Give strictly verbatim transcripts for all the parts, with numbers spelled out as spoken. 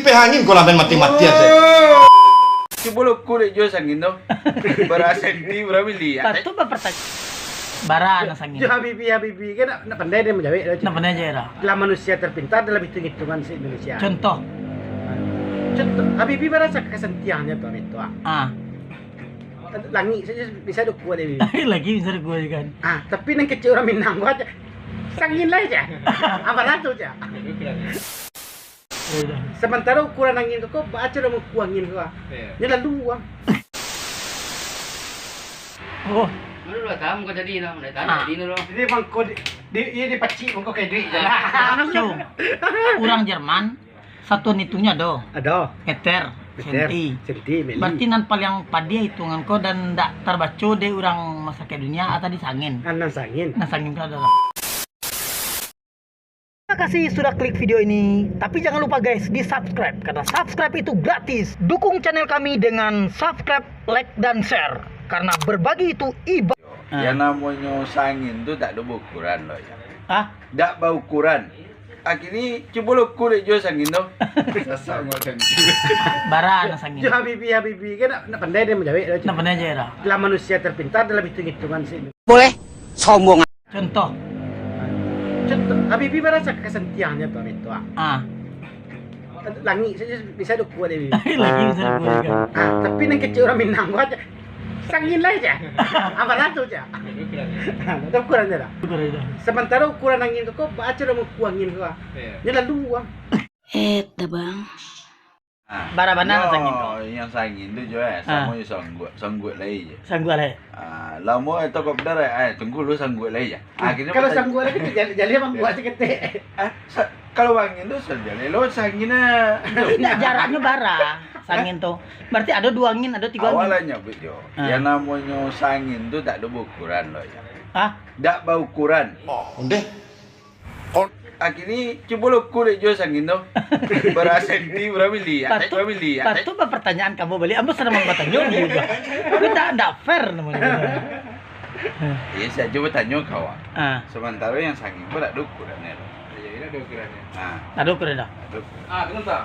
Peh angin ko lah main mati-matian sajo. Cubo lo uku dek jo sangin tu. Bara senti, bara mili. Patut bapartanya. Bara nan sangin. Jo Habibi, Habibi kan nak, nak pandai dia manjawek dah. Nak pandai aja dah. Lah manusia terpintar dalam hitung-hitungan se-Indonesia. Contoh. Contoh, Habibi bara sa-, kasantiangnyo tu hari tu, ah. Ah. Langik sajo bisa dukua dek Habibi. Langik bisa dukua je kan. Ah, tapi nan kecek urang Minang ko aja. Sangin lah aja. Apa ratu aja. Sementara ukuran angin tu, kau baca dah mengukur angin tu, ah. Iya. Dia lalu, ah. Oh. Mana dua tahun kau jadi lah, mulai tanya Ah. Dino loh. Jadi bang kau di, di, iya dipacik bang kau kayak duit je lah. Cu, urang Jerman, satuan itungnyo ado. Ado. Meter, Meter, senti. Senti, mili. Berarti nan paliang padiah itungan ko dan ndak tarbaco dek urang masyarakat dunia, ah, tadi sangin. Ah, nan sangin. Nan sangin ko ado lah. Terima kasih sudah klik video ini. Tapi jangan lupa guys, di-subscribe. Karena subscribe itu gratis. Dukung channel kami dengan subscribe, like, dan share. Karena berbagi itu ibadah. Ah. Yang namonyo sangin tu tak ado baukuran lo ya. Ah? Dak baukuran. Akhirnya cubo lo uku dek jo sangin tu. Sasak ngua sangin. Bara nan sangin. Jo Habibi, Habibi kan nak, nak pandai dia manjawek dah. Nak pandai aja dah. Lah manusia terpintar dalam hitung-hitungan se-Indonesia. Boleh sombong. Contoh. Contoh, Habibi bara sa-, kasantiangnyo tu hari tu, ah. Ah. Langik sajo bisa dukua dek Habibi. Langik bisa dukua je kan. Ah, tapi nan kecek urang Minang ko aja. Sangin lah aja. Apa ratu aja. Ada ukuran je dah. Ukuran je dah. Sementara ukuran angin tu, kau baca dah mengukur angin tu, ah. Iya. Dia lalu, ah. Eh, dah, Bang. Ah, bara bana nan sangin tu? Yang sangin tu jo, eh, Ah. samo jo songguak, songguak lai je. Songguak lai. Ah, lamo atau kau benar, eh, tunggu lu songguak lai je. Ah, kini kalau pertanyaan songguak lai kan jali, jali abang buat saketek. Ah, sa-, kalau angin tu sejali lo sangin ah. Ndak, jaraknyo bara, sangin tu. Berarti ado duo angin, ado tigo angin. Awalnyo bet jo. Ah. Yang namonyo sangin tu tak ado baukuran lo ya. Ah? Dak baukuran. Oh, ondeh. Akhirnya, cubo lo uku dek jo sangin tu. Bara senti, bara mili. Atek, bara mili. Atek. Patut bapartanyaan kamu balik. Ambo sadang batanyo ni juga. Tapi tak, tak fair namonyo. Iya, saya cubo tanyo kau, ah. Ah. Sementara yang sangin ko tak ado ukurannyo tu. Iya, tak ado ukurannyo. Ah. Tak ado ukurannyo. Tak ado ukurannyo. Ah, tunggu tak?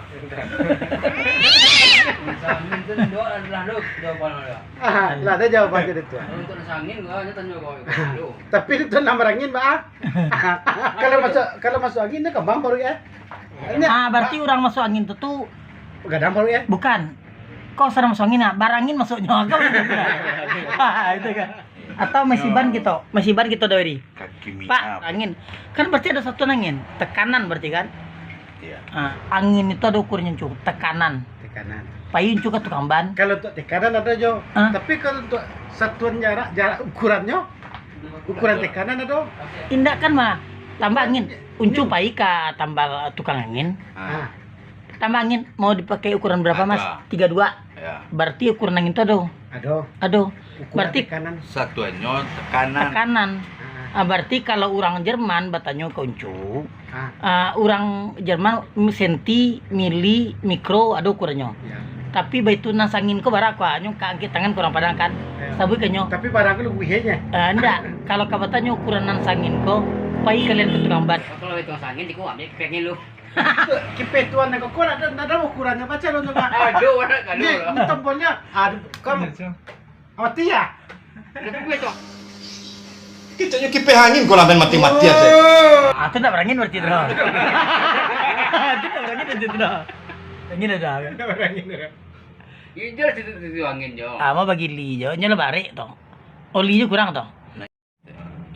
Sangin tu dua adalah tu, jawapan dia. Ah, lah ada jawapan dia tu. Kalau untuk sangin, gua aja tanyo kau. Tapi itu nama angin, Pak. Kalau masuk, kalau masuk angin, dia kembang baru ya. Ini Ah, berarti orang masuk angin tu, tu gadang baru ya. Bukan. Kok sadang masuk angin, ah? Barangin masuknyo. Ah, itu kan. Atau masiban gitu, masiban gitu dari. Kaki Pak, miap. Angin. Kan berarti ada satuan angin. Tekanan berarti kan? Iya. Ah, angin itu ada ukurnya, Cuk. Tekanan. Tekanan. Payu, Cuk, ke tukang ban. Kalau untuk tekanan ada jo. Ah. Tapi kalau untuk satuan jarak, jarak ukurannyo, ukuran tekanan ada. Indak kan mah. Tambah angin. Uncu pai ka tambal tukang angin. Ah. Tambah angin mau dipakai ukuran berapa, Mas? Ada. Tiga dua. Ya. Berarti ukuran angin tu ada. Ada. Ada. Ukuran berarti tekanan. Satuannyo tekanan. Tekanan. Ah. Ah, berarti kalau urang Jerman batanyo ka Uncu, Ah. ah, urang Jerman senti, mili, mikro, ada ukurannyo. Ya. Tapi baitu nan sangin ko bara ko, nyo ka angkek tangan ka urang Padang kan. Ya. Sabuik ka nyo. Tapi barang ko lubuih nyo. Ah, ndak. Kalau ka batanyo ukuran nan sangin ko, pai kalian ka tukang ban. Kalau itu sangin, ciko ambil kepengin lu. Kipeh tuan nan koko nak, nak, nak ukurannyo baco lo tu, Pak. Aduh, anak kandung. Ni, ni tombolnyo. Aduh, kamu. Mati ya? Keceknyo kipeh angin ko lah main mati-matian sajo. Ah, tu nak barangin berarti tu. Tu nak barangin berarti tu dah. Angin ada kan? Nak barangin dah. Iyo, jelas itu, itu angin jo. Ah, mau bagi li jo. Nyo lah barek tu. Oli jo kurang tu.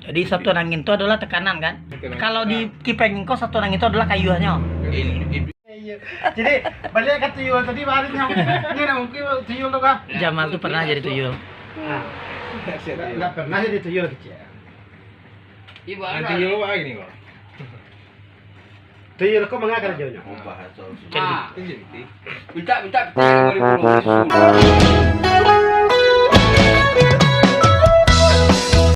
Jadi satuan angin tu adalah tekanan kan? Tekanan. Kalau di kipeng ko satuan angin tu adalah kayuahnyo. Jadi balik ka tuyul tadi barunya. Ini nak mungkin tuyul tu kah? Jamal tu pernah jadi tuyul. Nah, ndak pernah jadi tuyul kecil. Ibarat tuyul apa gini kok? Tuyul ko manga karajonyo? Oh, bahasa Sunda. Ah. Minta, minta, minta.